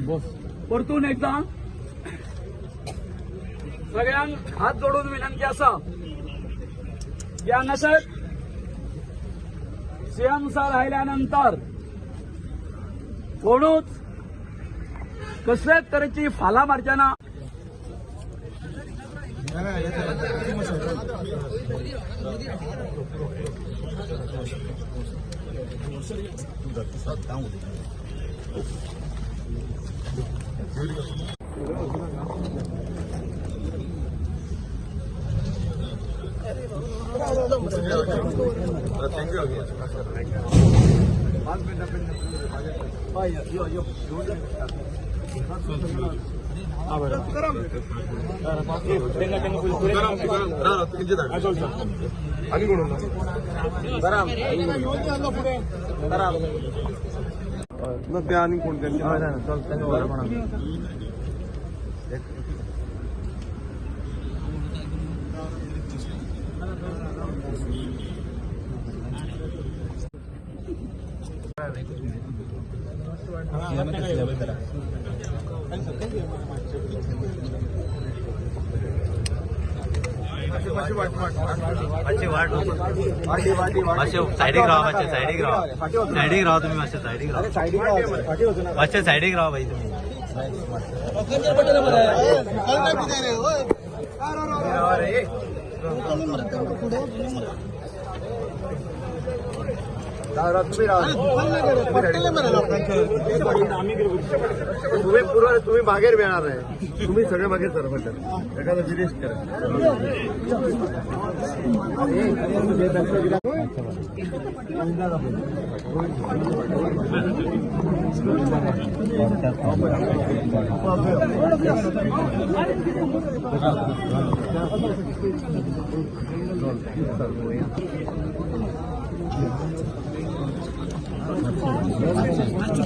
परतून एकदा सगळ्यांक हात जोडून विनंती आसा की हांगासर सीएम सर आयल्यानंतर कोणूच कसलेच तरेची फाला मारचे ना. यो यो ते आणि कोण मातशे सायडीक रावा, मातशे सायडीक रावा, सायडीक रावा तुम्ही, मातशे सायडीक रावा, मातशे सायडीक रावा भाई तुम्ही. तुम्ही पूर्व तुम्ही मागेर मिळणार आहे, तुम्ही सगळे मागेर सर म्हणतात एखादा विदेश करा.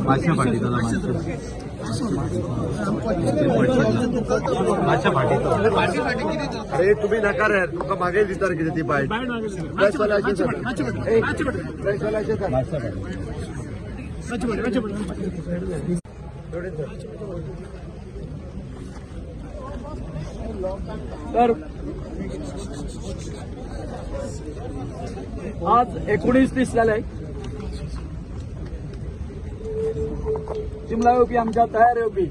मातशे फाटी चला, मातशे फाटी. अरे तुम्ही नका रे, तुमका मागे दिसणार किती ती बाईट. तर आज 19 दीस जाले चिमला येवपी आमच्या तयार येवपी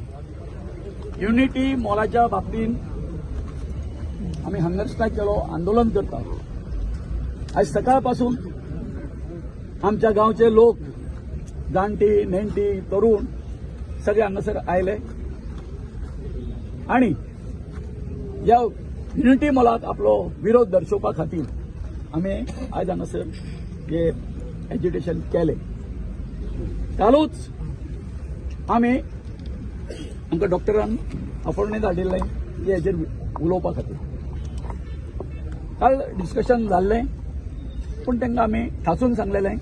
युनिटी मॉलाच्या बाबतीन आमी हंगर स्ट्रायक केलो, आंदोलन करता. आज सकाळपासून आमच्या गांवचे लोक, जाणटी नेणटी तरुण सगळे हांगासर आयले आणि ह्या युनिटी मॉलाक आपलो विरोध दर्शोवपा खातीर आमी आयज हांगासर हे एज्युटेशन केलें. कालूच आमी आमकां डॉक्टरान आपोवणें धाडिल्लें की हेजेर उलोवपा खातीर. काल डिस्कशन जाल्लें, पूण तांकां आमी ठासून सांगलेलें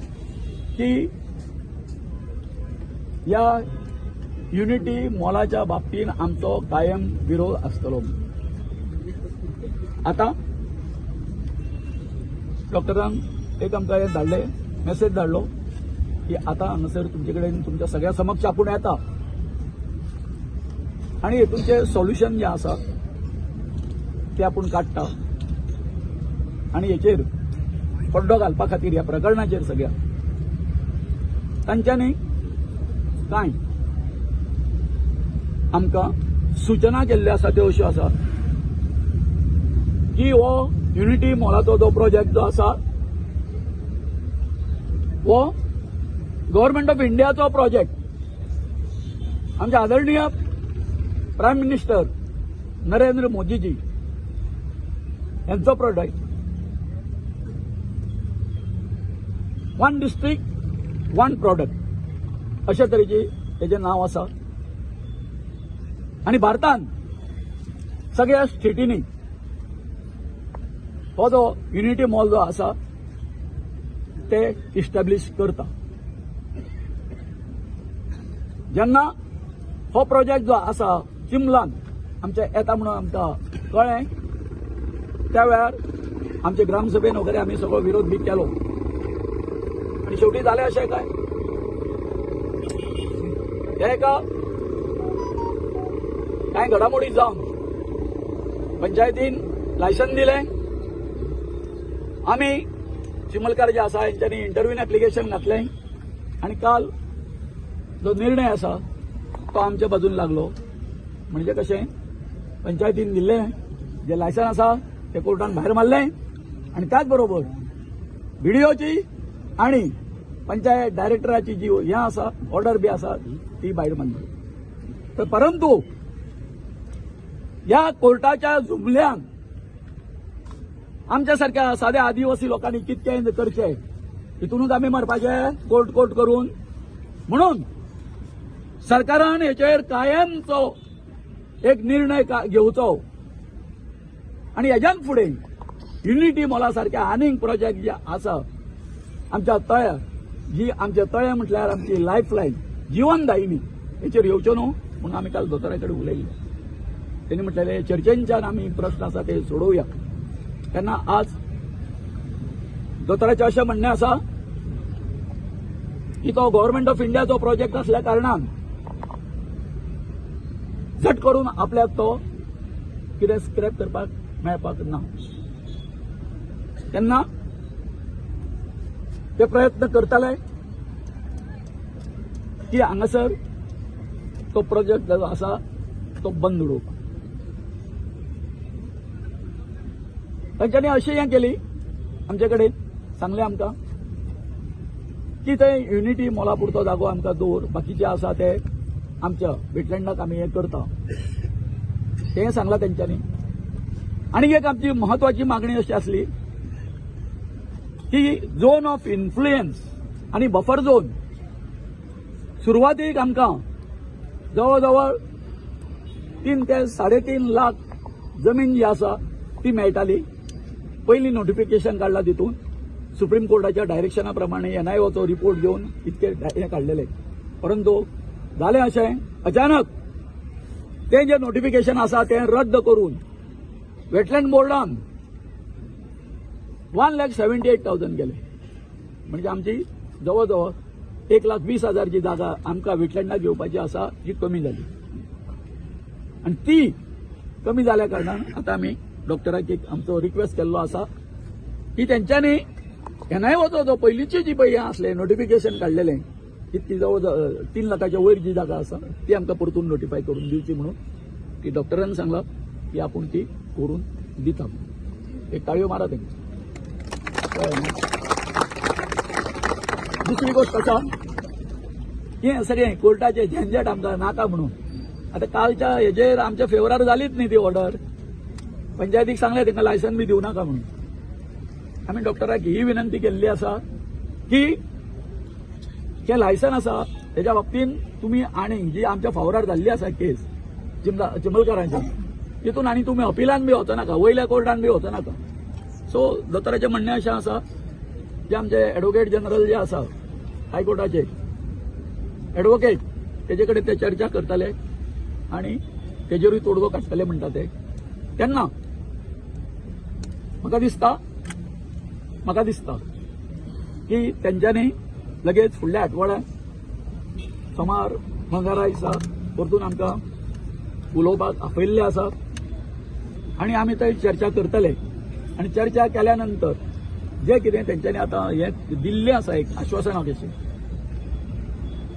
की ह्या युनिटी मॉलाच्या बाबतीन आमचो कायम विरोध आसतलो. आतां डॉक्टरान एक आमकां हें धाडलें, मेसेज धाडलो की आतां हांगासर तुमचे कडेन तुमच्या सगळ्या समक्ष आपूण येता आनी हेतूनचें सोल्युशन जें आसा तें आपूण काडटा आनी हेचेर पड्डो घालपा खातीर ह्या प्रकरणाचेर सगळ्या तांच्यांनी कांय आमकां सुचना केल्ल्यो आसा त्यो अश्यो आसा की हो युनिटी मॉलाचो जो प्रोजेक्ट जो आसा हो गव्हर्नमेंट ऑफ इंडियाचो प्रोजेक्ट. आमचे आदरणीय प्रायम मिनिस्टर नरेंद्र मोदीजी यांचो project. One district one product अशा तरेची तेजें नांव आसा आनी भारतान सगळ्या स्टेटींनी हो जो युनिटी मॉल जो आसा ते इस्टॅब्लिश करता. जेन्ना हो प्रोजेक्ट जो आसा चिमलान आमच्या येता म्हणून आमकां कळ्ळें त्या वेळार आमचे ग्रामसभेन वगैरे आमी सगळो विरोध बी केलो आनी शेवटी जालें अशें काय हे एका कांय घडामोडी जावन पंचायतीन लायसन दिलें. आमी चिमलकार जे आसा हेंच्यांनी इंटरव्यून एप्लिकेशन घातलें आनी काल जो निर्णय आसा तो आमच्या बाजून लागलो. म्हणजे कशें, पंचायतीन दिल्लें जे लायसन आसा ते कोर्टान भायर मारलें आनी त्याच बरोबर बीडीओची आनी पंचायत डायरेक्टराची जी हें आसा ऑर्डर बी आसा ती भायर मारली. तर परंतु ह्या कोर्टाच्या जुमल्यान आमच्या सारख्या साद्या आदिवासी लोकांनी कितकें करचें, हितूनच आमी मरपाचें कोर्ट कोर्ट करून. म्हणून सरकारान हेचेर कायमचो एक निर्णय घेवचो आनी हेज्यान फुडें युनिटी मॉला सारखे आनीक प्रोजेक्ट जे आसा आमच्या तळ्या, जी आमच्या तळ्या म्हटल्यार आमची लायफ लायन जिवनदायिनी, हेचेर येवच्यो न्हू म्हणून आमी काल दोतोरा कडेन उलयल्ले. तेणी म्हटलेले चर्चेंच्यान आमी प्रस्न आसा ते सोडोवया. तेन्ना आज दोतोराचें अशें म्हणणें आसा की तो गव्हर्मेंट ऑफ इंडियाचो प्रोजेक्ट असल्या कारणान झट करून आपल्याक तो कितें स्क्रॅप करपाक मेळपाक ना. तेन्ना ते प्रयत्न करताले की हांगासर तो प्रोजेक्ट जो आसा तो बंद उडोवपाक. तांच्यांनी अशें हें केली आमचे कडेन सांगलें आमकां की ते युनिटी मॉला पुरतो जागो आमकां दवर, बाकीचे आसा ते आमच्या वेटलँडाक आमी हें करता तें सांगलां तेंच्यांनी. आनी एक आमची म्हत्वाची मागणी अशी आसली की झोन ऑफ इन्फ्लुएन्स आनी बफर झोन सुरवातीक आमकां जवळ जवळ 3 ते 3.5 लाख जमीन जी आसा ती मेळटाली. पयलीं नोटिफिकेशन काडला तितून सुप्रीम कोर्टाच्या डायरेक्शना प्रमाणे एनआयओचो रिपोर्ट घेवन इतके हें काडलेले. परंतु जालें अशें अचानक तें जें नोटिफिकेशन आसा तें रद्द करून वेटलँड बोर्डान 1,78,000 केले. म्हणजे आमची जवळ जवळ 1,20,000 जी जागा आमकां वेटलँडाक घेवपाची आसा ती कमी जाली. आनी ती कमी जाल्या कारणान आतां आमी डॉक्टराक एक आमचो रिक्वेस्ट केल्लो आसा की तेंच्यांनी एनआयओचो जो पयलींची जी पळय हें आसलें नोटिफिकेशन काडलेलें तितकी जवळ 3 लाखाच्या वयर जी जागा आसा ती आमकां परतून नोटिफाय करून दिवची म्हणून ती डॉक्टरान सांगलां की आपूण ती करून दिता. एक टाळयो मारा तेंकां. दुसरी गोष्ट आसा हें सगळें कोर्टाचें झंझट आमकां नाका म्हणून आतां कालच्या हेजेर आमच्या फेवरार जालीच न्ही ती ऑर्डर. पंचायतीक सांगलें तांकां लायसन बी दिवं नाका म्हणून. आमी डॉक्टराक ही विनंती केल्ली आसा की जें लायसन आसा तेज्या बाबतीन तुमी आनी जी आमच्या फावरार जाल्ली आसा केस चिमलकारांची तितून आनी तुमी अपिलान बी वचनाका, वयल्या कोर्टान बी वचनाका. सो दोतोराचें म्हणणें अशें आसा जे आमचे एडवोकेट जनरल जे आसा हायकोर्टाचे एडवोकेट तेजे कडेन ते चर्चा करतले आनी तेजेरूय तोडगो काडटले म्हणटा ते. तेन्ना म्हाका दिसता की तेंच्यांनी लगेच फुडल्या आठवड्यात सोमार मंगळारा दिसा परतून आमकां उलोवपाक आपयल्लें आसा आनी आमी थंय चर्चा करतले. आनी चर्चा केल्या नंतर जें कितें तेंच्यांनी आतां हें दिल्लें आसा एक आश्वासना कशें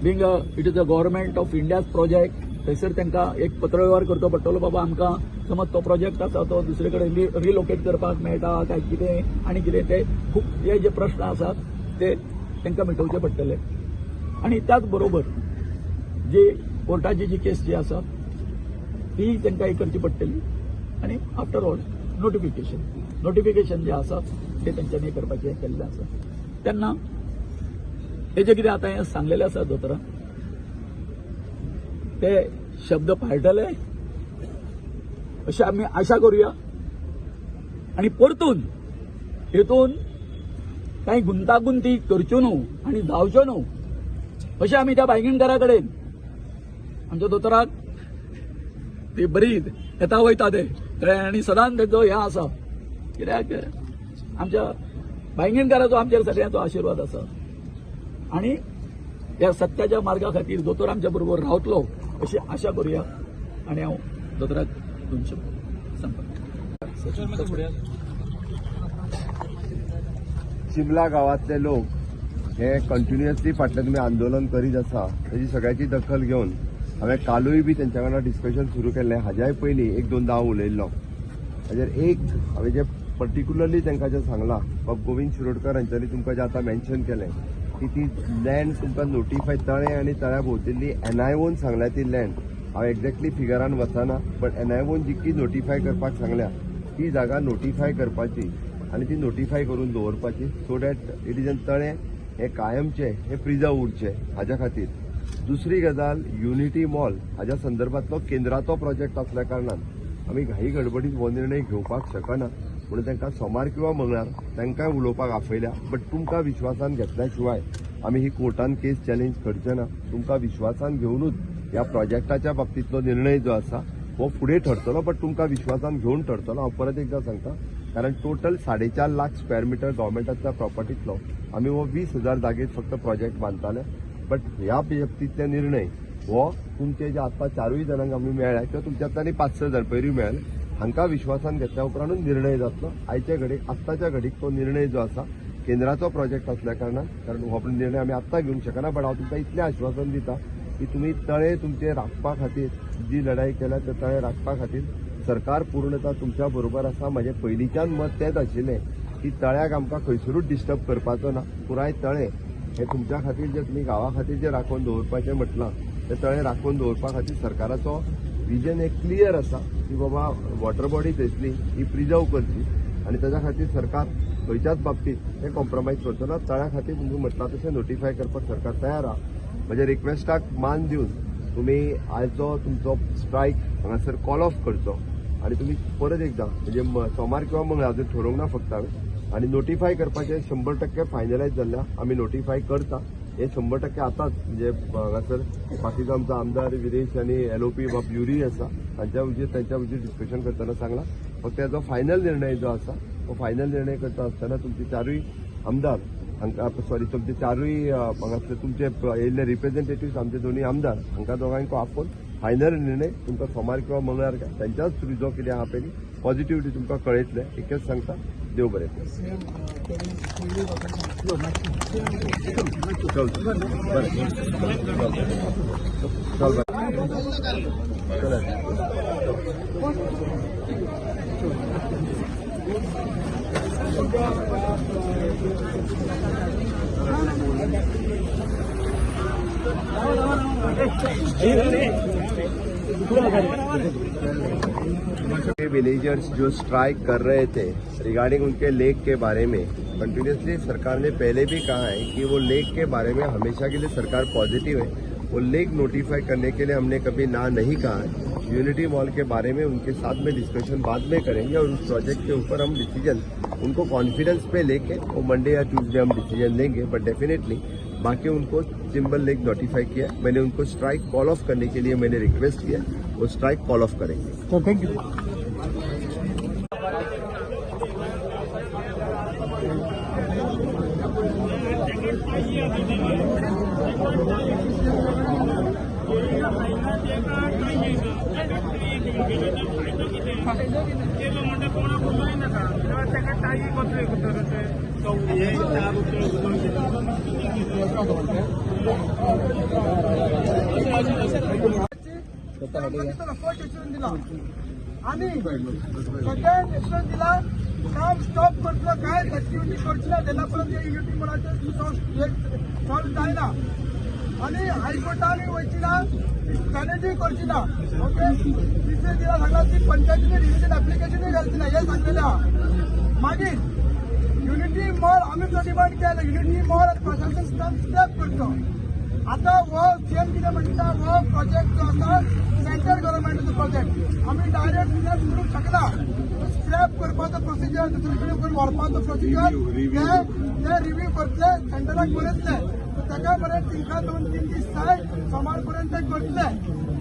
being it is a government of India's project, थंयसर तांकां एक पत्रवेव्हार करचो पडटलो. बाबा आमकां समज तो प्रोजेक्ट आसा तो दुसरे कडेन रिलोकेट करपाक मेळटा काय कितें आनी कितें ते खूब हे जे प्रश्न आसात ते तांकां मिटोवचे पडटले. आनी त्याच बरोबर जी कोर्टाची जी केस जी आसा ती तांकां एक करची पडटली. आनी आफ्टर ऑल नोटिफिकेशन जे आसा ते तेंच्यांनी करपाचें केल्लें आसा. तेन्ना हेजें कितें आतां हें सांगलेलें आसा दोतोरान ते शब्द पाळटले अशें आमी आशा करुया. आनी परतून हेतून कांय गुंतागुंती करच्यो न्हू आनी जावच्यो न्हू अशें आमी त्या बायंगणकारा कडेन आमच्या दोतोराक ती बरी येता वयता ते कळ्ळें. आनी सदांच तेजो हें आसा कित्याक आमच्या बायंगणकाराचो आमचेर सगळ्यांचो आशिर्वाद आसा आनी ह्या सत्याच्या मार्गा खातीर दोतोर आमच्या बरोबर रावतलो अशी आशा करुया. आनी हांव दोतोराक दोन शब्द सांगपाक. चिमला गांवांतले लोक हे कंटिन्युअसली फाटल्यान तुमी आंदोलन करीत आसा ताजी सगळ्याची दखल घेवन हांवें कालूय बी तेंच्या वांगडा डिस्कशन सुरू केल्लें. हाज्याय पयलीं एक दोनदां हांव उलयल्लो. हाजेर एक हांवें जें पर्टिक्युलरली तांकां जें सांगलां, बाब गोविंद शिरोडकर हांच्यांनी तुमकां जें आतां मेन्शन केलें की ती लँड तुमकां नोटिफाय तळें आनी तळ्या भोंवतल्ली एनआयओन सांगल्या ती लँड, हांव एक्झॅक्टली फिगरान वचना बट एनआयओन जितकी नोटिफाय करपाक सांगल्या ती जागा नोटिफाय करपाची आनी ती नोटिफाय करून दवरपाची, so that it is an तळें हें कायमचें हें प्रिजर्व उरचें हाज्या खातीर. दुसरी गजाल, युनिटी मॉल हाज्या संदर्भांतलो केंद्राचो प्रोजेक्ट आसल्या कारणान आमी घाई गडबडीत हो निर्णय घेवपाक शकना म्हणून तांकां सोमार किंवा मंगळार तांकांय उलोवपाक आपयल्या. बट तुमकां विश्वासान घेतल्या शिवाय आमी ही कोर्टान केस चॅलेंज करचे ना. तुमकां विश्वासान घेवनूच ह्या प्रोजेक्टाच्या बाबतींतलो निर्णय जो आसा हो फुडें ठरतलो, बट तुमकां विश्वासान घेवन ठरतलो. हांव परत एकदां सांगता, कारण टोटल 4.5 लाख स्क्वेअर मिटर गव्हर्मेंटांतल्या प्रॉपर्टींतलो आमी हो 20,000 जागेर फक्त प्रोजेक्ट बांदताले. बट ह्या बाबतींतले निर्णय हो तुमचे जे आतां 4 जाणांक आमी मेळ्ळ्या किंवा तुमच्यांतल्यान 5-6 जाण पयरूय मेळ्ळे हांकां विश्वासान घेतल्या उपरांतूच निर्णय जातलो. आयच्या घडीक आत्ताच्या घडीक तो निर्णय जो आसा केंद्राचो प्रोजेक्ट आसल्या कारणान, कारण हो निर्णय आमी आत्तां घेवंक शकना. बट हांव तुमकां इतलें आश्वासन दिता की तुमी तळे तुमचे राखपा खातीर जी लढाई केल्या ते तळे राखपा खातीर सरकार पूर्णता तुमच्या बरोबर आसा. म्हजें पयलींच्यान मत तेंच आशिल्लें की तळ्याक आमकां खंयसरूच डिस्टर्ब करपाचो ना. पुराय तळे हे तुमच्या खातीर जे तुमी गांवा खातीर जे राखून दवरपाचें म्हटलां ते तळे राखून दवरपा खातीर सरकाराचो विजन एक क्लियर आसा की बाबा वॉटर बॉडी थंयसली ही प्रिजर्व करची आनी ताच्या खातीर सरकार खंयच्याच बाबतींत हे कॉम्प्रोमायज करचो ना. तळ्या खातीर तुमी म्हटलां तशें नोटिफाय करपाक सरकार तयार आहा. म्हज्या रिक्वेस्टाक मान दिवन तुमी आयचो तुमचो स्ट्रायक हांगासर कॉल ऑफ करचो आनी तुमी परत एकदां म्हणजे सोमार किंवा मंगळार अजून ठरोवंक ना फक्त हांवें, आनी नोटिफाय करपाचें 100% फायनलायज जाल्लें आमी नोटिफाय करता हें 100% आतांच. म्हणजे हांगासर बाकीचो आमचो आमदार विरेश आनी एलओपी बाब युरी आसा तांच्या हुजीर तांच्या हुजीर डिस्कशन करतना सांगलां. फक्त तेजो फायनल निर्णय जो आसा तो फायनल निर्णय करता आसतना तुमचे 4 आमदार हांकां सॉरी तुमचे 4 हांगासर तुमचे येयल्ले रिप्रेझेंटेटिव्स आमचे 2 आमदार हांकां दोगांयक आपोवन फायनल निर्णय तुमकां सोमार किंवा मंगळार तांच्याच थ्रू जो कितें आहा पळय पॉझिटिव्हिटी तुमकां कळयतले. एकच सांगता, देव बरें करूं. चल बरें, चल बरें, चला. विलेजर्स जो स्ट्राइक कर रहे थे रिगार्डिंग उनके लेक के बारे में, कंटिन्यूसली सरकार ने पहले भी कहा है कि वो लेक के बारे में हमेशा के लिए सरकार पॉजिटिव है. वो लेक नोटिफाई करने के लिए हमने कभी ना नहीं कहा है. यूनिटी मॉल के बारे में उनके साथ में डिस्कशन बाद में करेंगे और उस प्रोजेक्ट के ऊपर हम डिसीजन उनको कॉन्फिडेंस पे लेके वो मंडे या ट्यूसडे हम डिसीजन लेंगे. बट डेफिनेटली बाकी उनको चिंबल लेक नोटिफाई किया, मैंने उनको स्ट्राइक कॉल ऑफ करने के लिए मैंने रिक्वेस्ट किया, वो स्ट्राइक कॉल ऑफ करेंगे. Thank you. आणि सगळ्यांक एश्युरन्स दिला काम स्टॉप करतलो, काय एक्टिविटी करची ना तेन्ना पर्यंत युनिटी मॉलाचें सॉल्व जायना आनी हायकोर्टानूय वयची ना, चॅलेंजूय करची ना. ओके, तिसरे दिसा सांगला की पंचायतीने रिव्हिजन एप्लिकेशनूय घालची ना हें सांगलेलें आहा. मागीर युनिटी मॉल आमी जो डिमांड केला, युनिटी मॉल आनी प्रशासन स्टेप करचो. आतां हो सीएम कितें म्हणटा, हो प्रोजेक्ट जो आसा सेंट्रल गव्हर्मेंटाचो प्रोजेक्ट, आमी डायरेक्ट स्क्रॅप करूंक शकना. स्क्रॅप करपाचो प्रोसिजर दुसरे कडेन करून व्हरपाचो प्रोसिजर ते रिव्यू करतले, सेंट्रलाक बरयतले. ताका बरें तिनका 2-3 दीस जाय, सोमार पर्यंत ते करतले.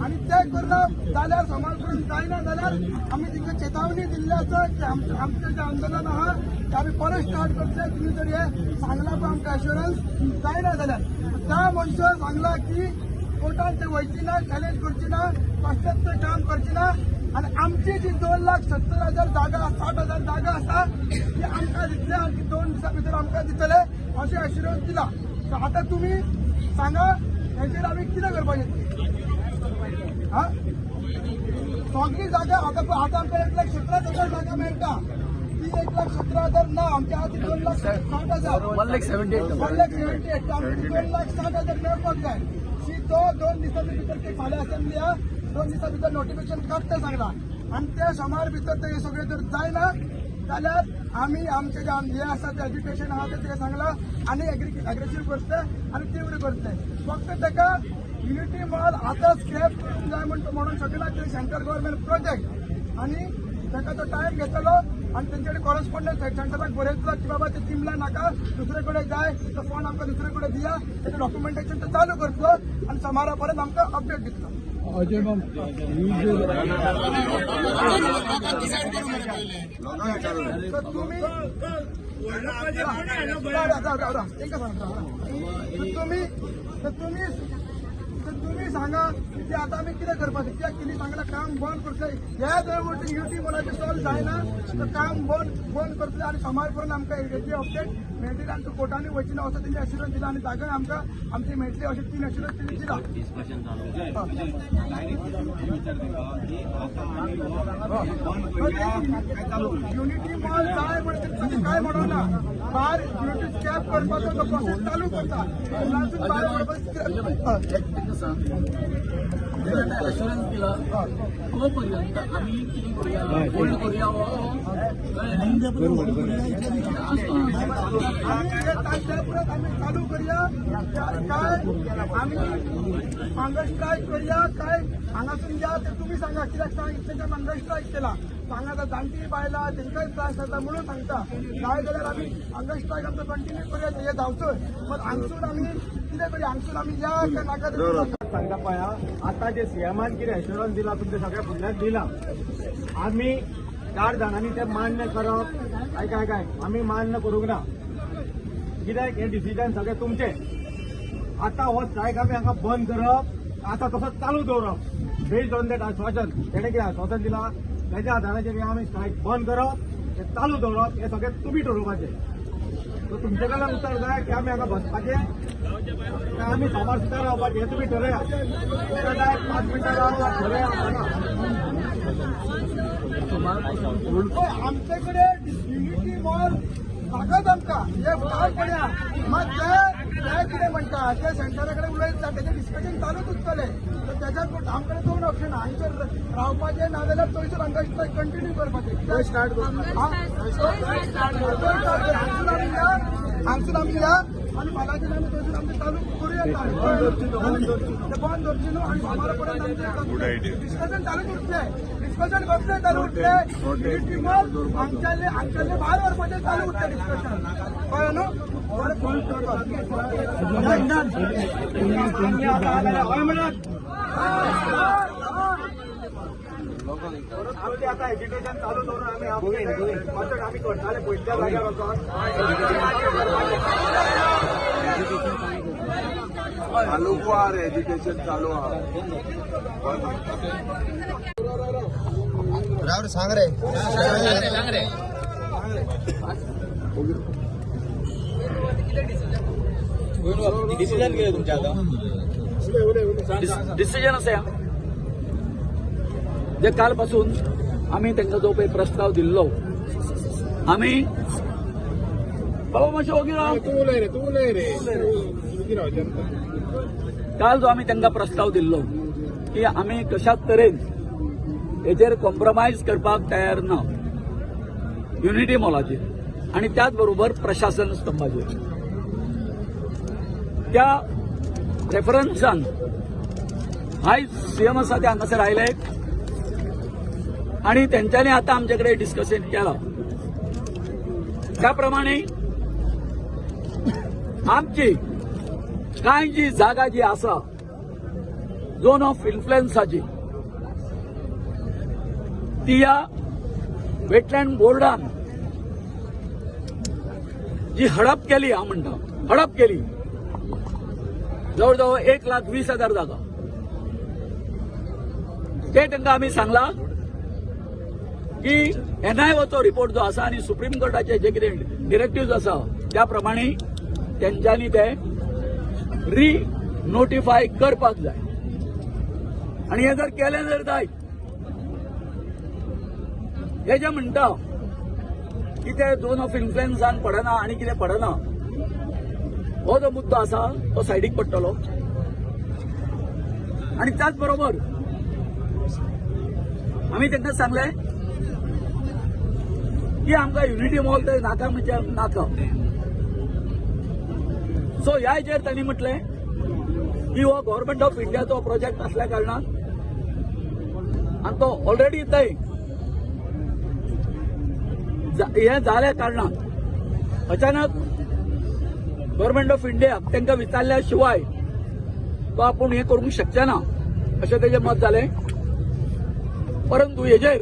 आनी ते करना जाल्यार सोमार पर्यंत जायना जाल्यार आमी तिका चेतावणी दिल्ली आसा की आमचें जें आंदोलन आहा तें आमी परत स्टार्ट करतले. तुमी जर हें सांगलां पळय आमकां एश्युरन्स जायना जाल्यार त्या मनशान सांगलां की कोर्टान ते वयची ना, चॅलेंज करची ना, कसलेंच ते काम करची ना. आनी आमची जी 2,70,000 जागा 60,000 जागा आसा ती आमकां दितले आनी ती 2 दिसां भितर आमकां दितले अशें एश्युरन्स दिला. आतां तुमी सांगा हेचेर आमी कितें करपाचें? हा, सगळी जागा आतां आतां आमकां 1,17,000 जागा मेळटा, ती 1,17,000 ना, आमच्या आतां 2,60,000 1,78,000 1,78,000 आमची 2,60,000 मेळपाक जाय. शी तो 2 दिसांच्या भितर ते फाल्यां असेंब्ली आहा, 2 दिसां भितर नोटिफिकेशन काडटा सांगला आनी ते सोमार भितर ते सगळें जर जायना जाल्यार आमी आमचे जे हे आसा ते एज्युकेशन आहा ते सांगला आनी एग्रेसीव करतले आनी तीव्र करतले. फक्त ताका युनिटी मॉल आतां स्क्रॅप करूंक जाय म्हणून शकना, ते सेंट्रल गव्हर्मेंट प्रोजेक्ट आनी ताका तो टायम घेतलो आनी तेंचे कडेन कॉरस्पोंडन्स सेंटराक बरयतलो की बाबा ते चिमला नाका, दुसरे कडेन जाय, तो फोन आमकां दुसरे कडेन दिया, तेजें डॉक्युमेंटेशन तो चालू करतलो आनी सोमारा पर्यंत आमकां अपडेट दितलो. अजय माम, तुम्ही तुम्ही सांगा की आता आमी कितें करपाचें? कित्याक तिणी सांगलां काम बंद करतले, ह्या जर युटी मॉलाचें सॉल्व जायना तर काम बंद करतले आनी सोमार पर्यंत आमकां हेची अपडेट मेळटली आनी कोर्टांनी वचना ना असो तेंचे एश्युरन्स दिला आनी जागा आमकां आमची मेळटली अशें 3 एश्युरन्स तेणी दिला. युनिटी मॉल जाय म्हण तशें काय म्हणना, भायर युनिटी स्क्रॅप करपाचो तो प्रोसेस चालू करता. एश्युरन्स दिला तो पर्यंत आमी कितें करुया, होल्ड करुया. परत आमी चालू करुया काय आमी हंगर स्ट्रायक करुया काय हांगासून या ते तुमी सांगा. कित्याक सांग तेंच्या हंगर स्ट्रायक केला, हांगा आतां जाणटी बायलां तेंकांय त्रास जाता म्हणून सांगता. जाय जाल्यार आमी हंगर स्ट्रायक आमचो कंटिन्यू करुया, हे जावचो पण हांगसून आमी कितें करुया, हांगसून आमी या काय नाका ते सांगता पळया. आतां जे सीएमान कितें एश्युरन्स दिला तुमच्या सगळ्या फुडल्यान दिला, आमी 4 जाणांनी ते मान्य करप काय काय काय आमी मान्य करूंक ना, कित्याक हे डिसिजन सगळे तुमचे. आतां हो स्ट्रायक आमी हांगा बंद करप, आतां तसोच चालू दवरप बेस्ड ऑन that आश्वासन. तेणें कितें आश्वासन दिलां तेज्या आधाराचेर आमी स्ट्रायक बंद करप, ते चालू दवरप, हें सगळें तुमी ठरोवपाचें. सो तुमचे कडल्यान उत्तर जाय की आमी हांगा बसपाचें काय आमी सोमार सुद्दां रावपाचें, हें तुमी ठरया. जाय 5 मिनटां राव, ठरया. आमचे कडेन युनिटी मॉल नाकाच आमकां, हे काय पळया. मात ते कितें म्हणटा ते सेंटरा कडेन उलयता, तेजें डिस्कशन चालूच उरतलें. तर तेज्या आमकडे 2 ऑप्शन, हांगसर रावपाचें नाजाल्यार थंयसर हांगा स्ट्रायक कंटिन्यू करपाचें. हांगसून आमी या, हांगसून आमी या आनी फाल्यांच्यान आमी थंयसून आमचें चालू करुया, ते बंद दवरचें न्हू आनी सोमारा पर्यंत आमचें डिस्कशन चालूच उरतलें. डिस्कशन कसलें चालू उरतलें? युनिटी मॉल हांगच्याले भायर व्हरपाचें चालू उरतलें डिस्कशन, कळ्ळें न्हू? आमचें आतां एजिटेशन चालू दवरून आमी आमी करताले पयल्या जाग्यार वचोन चालू आहा रे, एज्युकेशन चालू आहा. सांग रे डिसिजन कितें तुमचें आतां? डिसिजन आसा जे कालपासून आमी तांकां जो पळय प्रस्ताव दिल्लो, आमी बाबा मातशें ओगी राव. काल जो आमी तांकां प्रस्ताव दिल्लो की आमी कशाच तरेन हेचेर कॉम्प्रोमायज करपाक तयार ना युनिटी मॉलाचेर आनी त्याच बरोबर प्रशासन स्तंभाचेर, त्या रेफरन्सान आयज सीएम आसा ते हांगासर आयले आनी तेंच्यांनी आतां आमचे कडेन डिस्कशन केलां. त्या प्रमाणे आमची कांय जी जागा जी आसा झोन ऑफ इन्फ्लुएन्साची ती ह्या वेटलँड बोर्डान जी हडप केली, हांव म्हणटा हडप केली, जवळ जवळ 1,20,000 जागा, ते तांकां आमी सांगलां की एनआयओचो रिपोर्ट जो आसा आनी सुप्रीम कोर्टाचे जे कितें डिरेक्टिव्ज आसा त्या प्रमाणे तेंच्यांनी ते री नोटिफाय करपाक जाय. आनी हें जर केलें जर जायत, हे जे म्हणटा की ते झोन ऑफ इन्फ्लुएन्सान पडना आनी कितें पडना, हो जो मुद्दो आसा तो सायडीक पडटलो. आनी त्याच बरोबर आमी तांकां सांगलें की आमकां युनिटी मॉल तर नाका म्हणजे नाका. सो ह्या हेजेर तांणी म्हटलें की हो गव्हर्मेंट ऑफ इंडियाचो प्रोजेक्ट आसल्या कारणान आनी तो ऑलरेडी थंय हें जाल्या कारणान अचानक गव्हर्मेंट ऑफ इंडिया तांकां विचारल्या शिवाय तो आपूण हें करूंक शकचे ना अशें तेजें मत जालें. परंतु हेजेर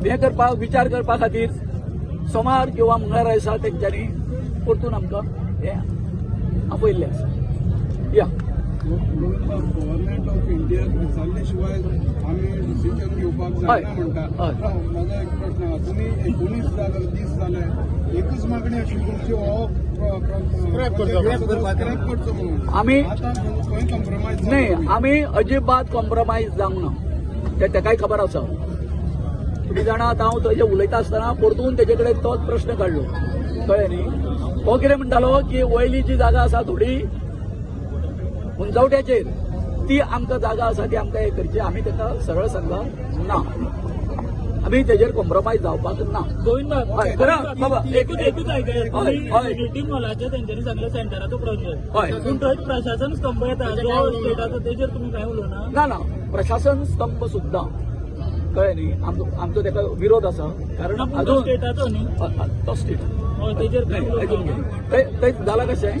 हें करपाक विचार करपा खातीर सोमार किंवा मंगळारा दिसा तेंच्यांनी परतून आमकां हें आपयल्लें आसा. या गव्हर्मेंट ऑफ इंडियाक विचारले शिवाय आमी डिसिजन घेवपाक जायना म्हणटा. म्हाजो एक प्रश्न आहा, तुमी 19 जाले 30 जाले, एकूच मागणी आशिल्ली तुमची, हो स्क्रॅप करचो म्हणून. आमी आतां खंय कॉम्प्रोमायज? न्ही, आमी अजिबात कॉम्प्रोमायज जावंक ना, तें तेकाय खबर आसा. तुमी जाणा, आतां हांव थंय उलयता आसतना परतून तेजे कडेन तोच प्रश्न काडलो, कळ्ळें न्ही. तो कितें म्हणटालो की वयली जी जागा आसा थोडी उंचवट्याचेर ती आमकां जागा आसा ती आमकां हें करची. आमी ताका सरळ सांगला ना, आमी तेजेर कॉम्प्रोमायज जावपाक ना. हय, खरं बाबा, एकूच एकूच युनिटी मॉलाचे तेंच्यांनी सांगलें सेंटराचो प्रोजेक्ट, पूण थंय प्रशासन स्तंभ येता जो स्टेटाचो, तेजेर तुमी कांय उलोवना? ना ना, प्रशासन स्तंभ सुद्दां, कळ्ळें न्ही, आमचो ताका विरोध आसा, कारण अजून स्टेटाचो न्ही तो स्टेट तेजेर आयकून घे. थंय जालां कशें,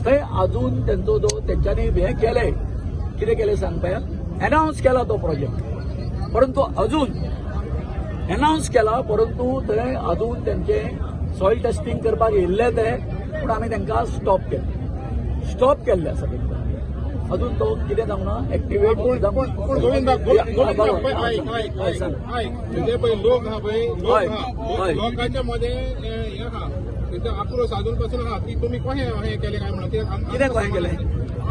थंय अजून तेंचो जो तेंच्यांनी हें केलें, कितें केलें सांग पळया, एनावन्स केला तो प्रोजेक्ट, परंतु अजून एनावन्स केला परंतु थंय अजून तेंचे सॉयल टेस्टिंग करपाक येयल्ले ते, पूण आमी तांकां स्टॉप केलें, स्टॉप केल्लें आसा तांकां. अजून तो कितें जावंक ना एक्टिवेट. म्हणजे पळय लोक आहा पळय, लोक आहा, लोकांच्या मदें हें आहा, तेंचो आक्रोश अजून पासून आहा की तुमी कशें हें केलें काय म्हणून. कितें कशें केलें?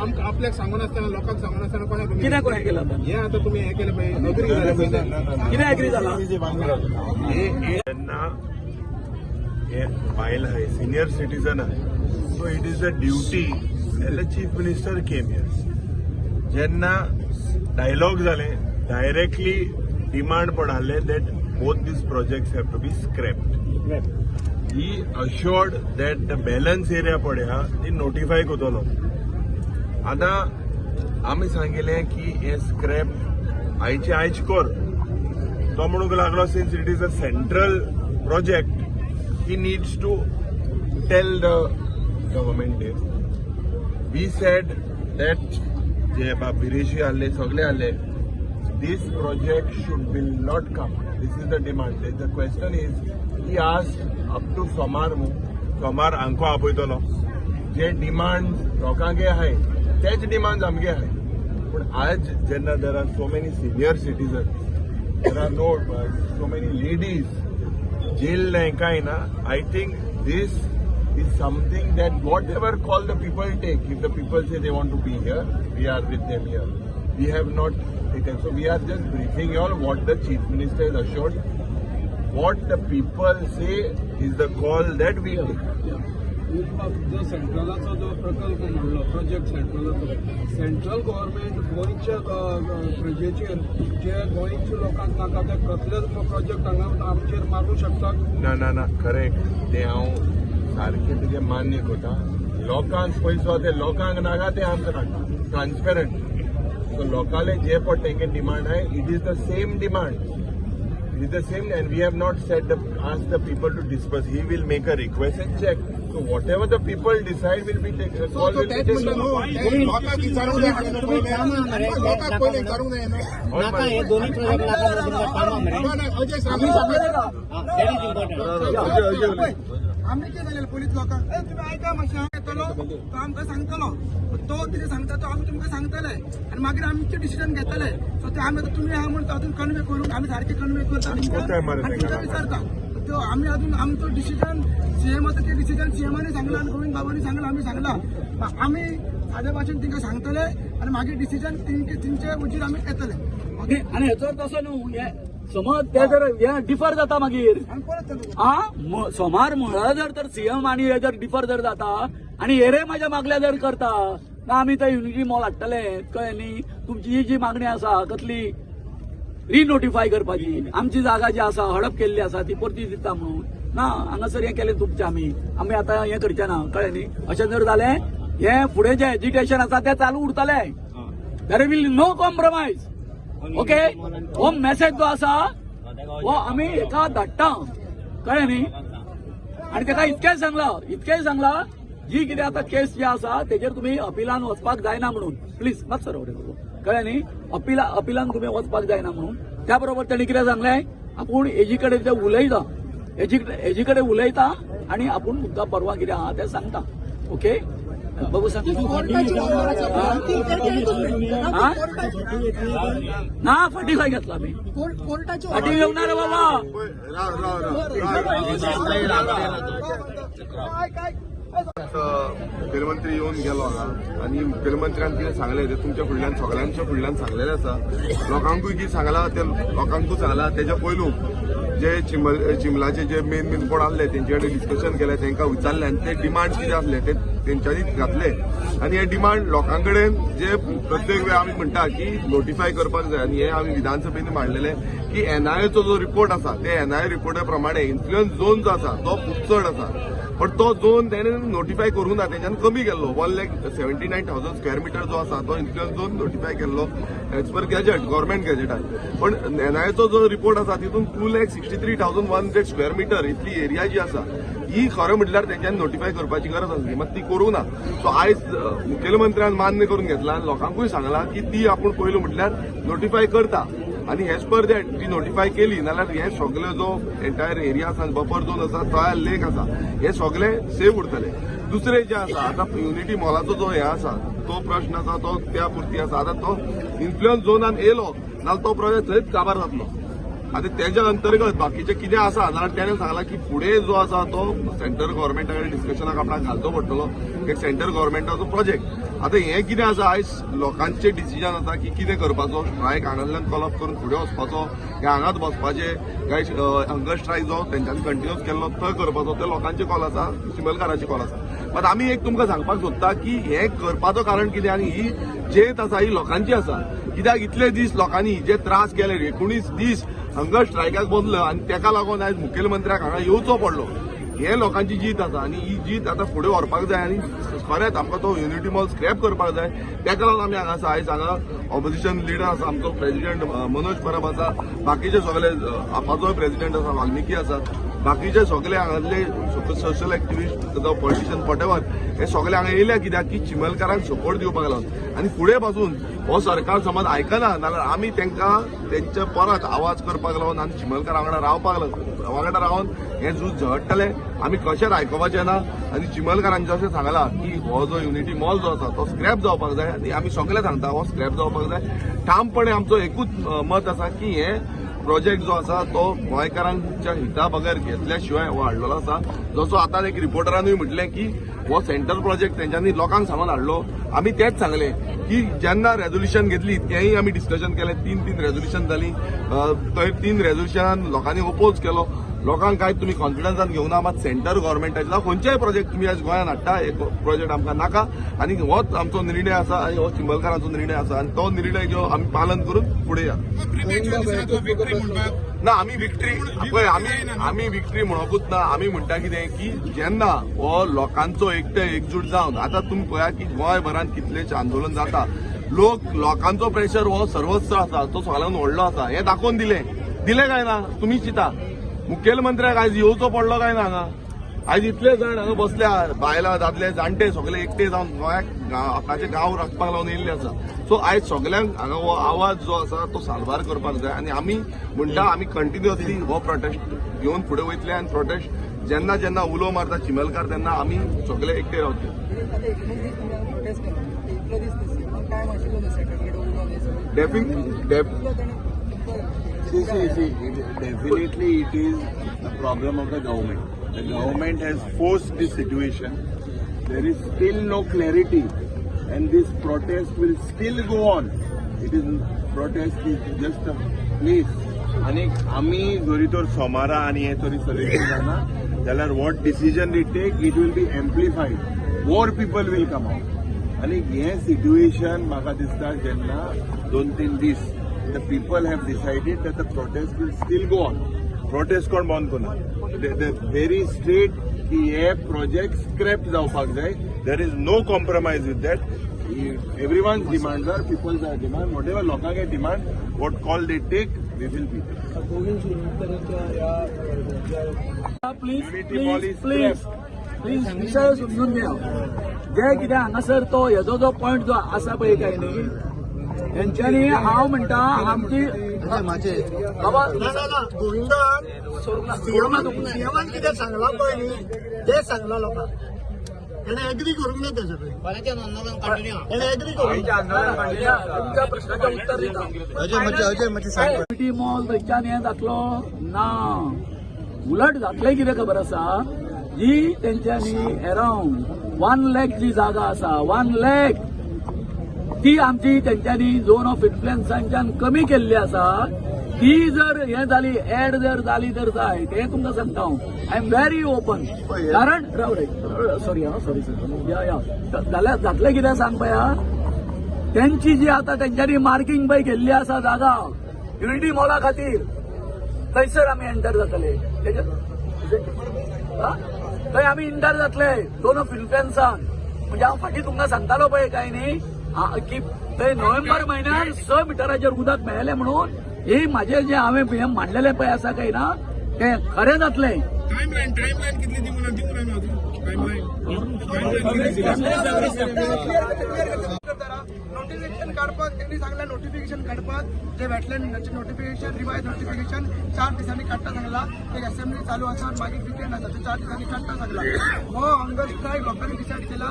आमकां आपल्याक सांगून आसतना, लोकांक सांगून आसतना कशें तुमी कितें कशें केलां? हें आतां तुमी हें केलें पळय, अग्री जालें पळय, कितें एग्री जाला? जेन्ना हे बायल आहाय, सिनियर सिटीजन आहाय, so it is a duty as the chief minister came here. जेन्ना डायलॉग जाले, डायरेक्टली डिमांड पडाले that both these projects have to be scrapped. He assured that the balance area पळय आहा ती नोटिफाय करतलो. आतां आमी सांगिलें की हे स्क्रॅप आयचे आयज कर. तो म्हणूंक लागलो since it is a central project, he needs to tell the government. We said that जे बाब विरेशी आहले, सगळे आहले, this project should will not come. This is the demand. The question is, he asked up to सोमार न्हू, सोमार हांकां आपयतलो. जे demand लोकांगे आहाय तेच डिमांड आमगे आहाय, पूण आज जेन्ना there are so many senior citizen, there are no so many ladies, jail नाही काय ना, I think this is something that whatever call the people take, if the people say they want to be here, we are with them here. We have not taken, so we are just briefing you all what the chief minister has assured. What the people say is the call that we take. जो सेंट्रलाचो जो प्रकल्प म्हणलो, project सेंट्रलाचो, central government गोंयच्या प्रजेचेर, जे गोंयच्या लोकांक नाका ते कसलेच प्रोजेक्ट हांगा आमचेर मारूं शकता? ना ना ना, करेक्ट, ते हांव सारकें तुजें मान्य करता. लोकांक पयसो ते लोकांक नाका ते आमकां नाका, ट्रान्सपेरंट. सो लोकांले जे पळय तेंगे डिमांड आहाय, it is the same demand. It is the same, and we have not said the, asked the people to disperse. He will make a request and check. So whatever the people decide will be taken. Call will be taken. लोकांक विचारूंक जाय, लोकांक पयलीं विचारूंक जाय न्हू. नाका हे दोन्ही प्रोजेक्ट अजय सांग. आमी कितें जालें पुलीस लोकांक, ए तुमी आयका मातशें. करतलो तो आमकां सांगतलो, तो कितें सांगता तो आमी तुमकां सांगतले आनी मागीर आमचें डिसिजन घेतले. सो ते आमी आतां तुमी आहा म्हणून अजून कन्वे करूंक आमी सारकें कन्वे करता तुमकां आनी तुमकां विचारता. त्यो आमी अजून आमचो डिसिजन सीएमाचो ते डिसिजन सीएमानी सांगला आनी गोविंद बाबांनी सांगला, आमी सांगला, आमी सादे भाशेन तांकां सांगतले आनी मागीर डिसिजन तेंचे वजीर आमी येतले. आनी हेचो अर्थ असो न्हू हे समज ते जर हे डिफर जाता मागीर आ सोमार म्हळ्यार जर तर सीएम आनी हे जर डिफर जर जाता आनी हेरे म्हाज्या मागल्या जर करता ना आमी ते युनिटी मॉल हाडटले, कळ्ळें न्ही? तुमची ही जी मागणी आसा कसली रिनोटिफाय करपाची, आमची जागा जी आसा हडप केल्ली आसा ती परती दिता म्हणून ना हांगासर हें केलें तुमचें आमी आमी आतां हें करचें ना, कळ्ळें न्ही? अशें जर जालें हें फुडें जें एजिटेशन आसा तें चालू उरतलें. There will no compromise. Okay, हो मेसेज जो आसा हो आमी हेका धाडटा, कळ्ळें न्ही? आनी तेका इतकेंय सांगलां जी कितें आतां केस जी आसा तेजेर तुमी अपिलान वचपाक जायना म्हणून प्लीज मातसो राव रे, कळ्ळें न्ही? अपिलान तुमी वचपाक जायना म्हणून. त्या बरोबर तेणी कितें सांगलें, आपूण एजी कडेन ते उलयता, एजी कडेन उलयता आनी आपूण तुमकां परवा कितें आहा तें सांगता. ओके बघू सांग ना फाटी खंय घेतला मी, फाटी घेवना रे बाबा. मुखेलमंत्री येवन गेलो हांगा आनी मुखेलमंत्र्यान कितें सांगलें तें तुमच्या फुडल्यान सगळ्यांच्या फुडल्यान सांगलेलें आसा. लोकांकूय कितें सांगलां तें लोकांकूय सांगलां. तेज्या पयलू जे चिमलाचे जे मेन मेन कोण आसले तेंचे कडेन डिस्कशन केलें, तांकां विचारलें आनी ते डिमांड कितें आसले ते तेंच्यांनी घातले. आनी हे डिमांड लोकां कडेन जे प्रत्येक वेळा आमी म्हणटा की नोटिफाय करपाक जाय आनी हे आमी विधानसभेन मांडलेले की एनआयएचो जो रिपोर्ट आसा ते एनआयए रिपोर्टा प्रमाणे इन्फ्लुयन्स झोन जो आसा तो खूब चड आसा, पण तो झोन तेणें नोटिफाय करूंक ना, तेंच्यान कमी केल्लो. 1,79,000 स्क्वेअर मिटर जो आसा तो इन्फ्लुयन्स झोन नोटिफाय केल्लो एज पर गॅजेट, गव्हर्मेंट गॅजेटान. पण एनआयएचो जो रिपोर्ट आसा तितून 2,63,100 स्क्वेअर मिटर इतली एरिया जी आसा ही खरें म्हटल्यार तेंच्यांनी नोटिफाय करपाची गरज आसली, मात ती करूंक ना. सो आयज मुखेलमंत्र्यान मान्य करून घेतला आनी लोकांकूय सांगलां की ती आपूण पयलू म्हटल्यार नोटिफाय करता आनी एज पर that ती नोटिफाय केली नाल्यार हे सगळे जो एंटायर एरिया आसा, बफर झोन आसा, तळ्या लेक आसा, हे सगळे सेफ उरतले. दुसरें जें आसा आतां युनिटी मॉलाचो जो हे आसा तो प्रश्न आसा तो त्या पुरती आसा. आतां तो इन्फ्लुयन्स झोनान येयलो नाल्यार तो प्रोजेक्ट थंयच काबार जातलो. आतां तेज्या अंतर्गत बाकीचें कितें आसा जाल्यार तेणें सांगलां की फुडें जो आसा तो सेंट्रल गव्हर्मेंटा कडेन डिस्कशनाक आपणाक घालचो पडटलो, एक सेंट्रल गव्हर्मेंटाचो प्रोजेक्ट. आतां हें कितें आसा आयज लोकांचें डिसिजन आसा की कितें करपाचो, स्ट्रायक हांगासरल्यान कॉल ऑफ करून फुडें वचपाचो काय हांगाच बसपाचें, काय हंगर स्ट्रायक जो तेंच्यांनी कंटिन्यूस केल्लो तो करपाचो, ते लोकांचे कॉल आसा, चिमलकाराचे कॉल आसा. मात आमी एक तुमकां सांगपाक सोदता की हें करपाचो कारण कितें आनी ही जेत आसा ही लोकांची आसा. कित्याक इतले दीस लोकांनी जे त्रास केले, 19 दीस हंगर स्ट्रायकाक बसलो आनी तेका लागून आयज मुखेलमंत्र्याक हांगा येवचो पडलो. हे लोकांची जीत आसा आनी ही जीत आतां फुडें व्हरपाक जाय आनी खरेंच आमकां तो युनिटी मॉल स्क्रॅप करपाक जाय. तेका लागून आमी हांगा आसा. आयज हांगा ऑपोजिशन लिडर आसा आमचो प्रेजिडेंट मनोज परब आसा, बाकीचे सगळे आपाचोय प्रेजिडेंट आसा वाल्मिकी आसा, बाकीचे सगळे हांगासले सोशल एक्टिविस्ट जावं पॉलिटिशियन वॉटेवर हे सगळे हांगा येयल्या कित्याक की चिमलकारांक सपोर्ट दिवपाक लागून. आनी फुडें पासून हो सरकार समज आयकना नाल्यार आमी तांकां तेंचे परत आवाज करपाक लागून आनी चिमलकारां वांगडा रावपाक लागून वांगडा रावन हें झूज झगडटले. आमी कशेंच आयकुपाचें ना आनी चिमलकारांचें अशें सांगलां की हो जो युनिटी मॉल जो आसा तो स्क्रॅप जावपाक जाय आनी आमी सगळे सांगता हो स्क्रॅप जावपाक जाय. ठामपणे आमचो एकूच मत आसा की हें प्रोजेक्ट जो आसा तो गोंयकारांच्या हिता बगर घेतल्या शिवाय हो हाडलेलो आसा. जसो आतां एक रिपोर्टरानूय म्हटलें की हो सेंट्रल प्रोजेक्ट तेंच्यांनी लोकांक सांगून हाडलो. आमी तेंच सांगलें की जेन्ना रेजोल्युशन घेतली तेंय आमी डिस्कशन केलें, 3 रेजोल्युशन जालीं, थंय 3 रेजोल्युशनान लोकांनी ओपोज केलो. लोकांक काय तुमी कॉन्फिडन्सान घेवना, मात सेंट्रल गव्हर्मेंटाचे जावं खंयचेय प्रोजेक्ट तुमी आयज गोंयांत हाडटा एक प्रोजेक्ट आमकां नाका आनी होच आमचो निर्णय आसा आनी हो चिंबलकारांचो निर्णय आसा आनी तो निर्णय घेवन आमी पालन करून फुडें या. ना आमी विक्ट्री पळय, आमी विक्ट्री म्हणकूच ना. आमी म्हणटा कितें की जेन्ना हो लोकांचो एकटे एकजूट जावन आतां तुमी पळया की गोंयभरान कितलेशे आंदोलन जाता, लोक लोकांचो प्रेशर हो सर्वस्व आसा, तो सगळ्यांत व्हडलो आसा हें दाखोवन दिलें. दिलें काय ना तुमी चिंता. मुखेलमंत्र्याक आयज येवचो पडलो काय ना हांगा? आयज इतले जाण हांगा बसल्या, बायलां दादले जाणटे सगळे एकटे जावन गोंयाक आपणाचे गांव राखपाक लागून येयल्ले आसा. सो आयज सगल्यांक हांगा हो आवाज जो आसा तो साल्वार करपाक जाय आनी आमी म्हणटा आमी कंटिन्युअसली हो प्रोटेस्ट घेवन फुडें वयतले आनी प्रोटेस्ट जेन्ना जेन्ना उलो मारता चिमलकार तेन्ना आमी सगळे एकटे रावतले. Definitely it is a problem of the government. The government has forced this situation. There is still no clarity and this protest will still go on. It is protest is just a place. आनी आमी जरी तर सोमारा आनी हे तरी solution जायना जाल्यार what decision they take it will be amplified, more people will come out. आनी हें सिट्युएशन म्हाका दिसता जेन्ना 2-3 दीस the people have decided that the protest will still go on. Protest कोण बंद करना, व्हेरी स्ट्रेट की हे प्रोजेक्ट स्क्रॅप जावपाक जाय. There is no compromise with that. Everyone's demands are people's are demand, whatever लोकांचे demand, what call they take, we will be. Please please please please विशय समजून घ्या. जे कितें हांगासर तो हेजो जो पॉयंट जो आसा पळय काय न्ही, हेंच्यांनी हांव म्हणटा आमची बाबा गोविंदान सीएमान कितें सांगलां पळय न्ही तें सांगलां लोकांक, तेणें एग्री करूंक ना तेजे कडेन, तेणें एग्री करूंक. तुमच्या प्रश्नाचें उत्तर दिता. युनिटी मॉल थंयच्यान हें जातलो ना, उलट जातलें कितें खबर आसा, जी तेंच्यांनी अरावंड 1 लाख जी जागा आसा, 1 लाख ती आमची तेंच्यांनी झोन ऑफ इन्फ्लुएन्सांच्यान कमी केल्ली आसा. ती जर हें जाली एड जर जाली तर जाय, तें तुमकां सांगता हांव, I am very open. कारण राव रे, सॉरी हा, सॉरी सर, या या जाल्यार जातलें कितें सांग पळया, तेंची जी आतां तेंच्यांनी मार्कींग पळय केल्ली आसा जागा युनिटी मॉला खातीर, थंयसर आमी एंटर जातले, थंय आमी एंटर जातले झोन ऑफ इन्फ्लुएन्सान. म्हणजे हांव फाटीं तुमकां सांगतालो पळय काय न्ही की थंय नोव्हेंबर म्हयन्यान 6 मिटराचेर उदक मेळ्ळें म्हणून ही म्हाजें जें हांवें हें मांडलेलें पळय आसा काय ना तें खरें जातलें. नोटिफिकेशन काडपाक तेणी सांगलें, नोटिफिकेशन काडपाक जे वेटलँडाचें नोटिफिकेशन रिवायज नोटिफिकेशन 4 दिसांनी काडटा सांगला. एक असेंब्ली चालू आसा, मागीर विकेंड आसा, ते 4 दिसांनी काडटा सांगला. हो हंगर स्ट्रायक लोकांनी डिसायड केला.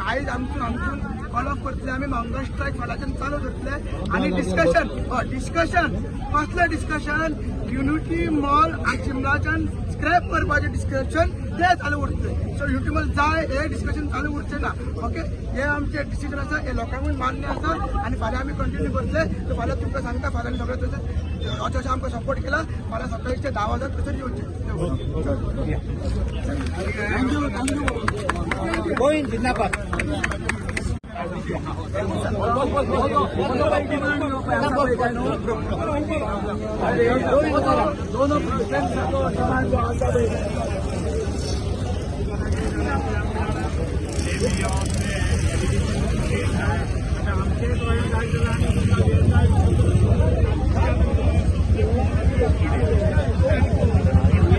आयज आमसून आमसून कॉल ऑफ करतले आमी, हंगर स्ट्रायक फाल्यांच्यान चालू करतले. आनी डिस्कशन डिस्कशन कसलें डिस्कशन, युनिटी मॉल चिमलाच्यान स्क्रॅप करपाचें डिस्कशन तें चालू उरतलें. सो युनिटी मॉल जाय हें डिस्कशन चालू उरचें ना. ओके, हे आमचें डिसिजन आसा, हे लोकांकूय मान्य आसा आनी फाल्यां आमी कंटिन्यू करतले. सो फाल्यां तुमकां सांगता, फाल्यां सगळें तशें अशें अशें आमकां सपोर्ट केला, फाल्यां सकाळीचे 10 वाजता तशेंच येवचें. Thank you thank you. Govind जिंदाबाद. आमचे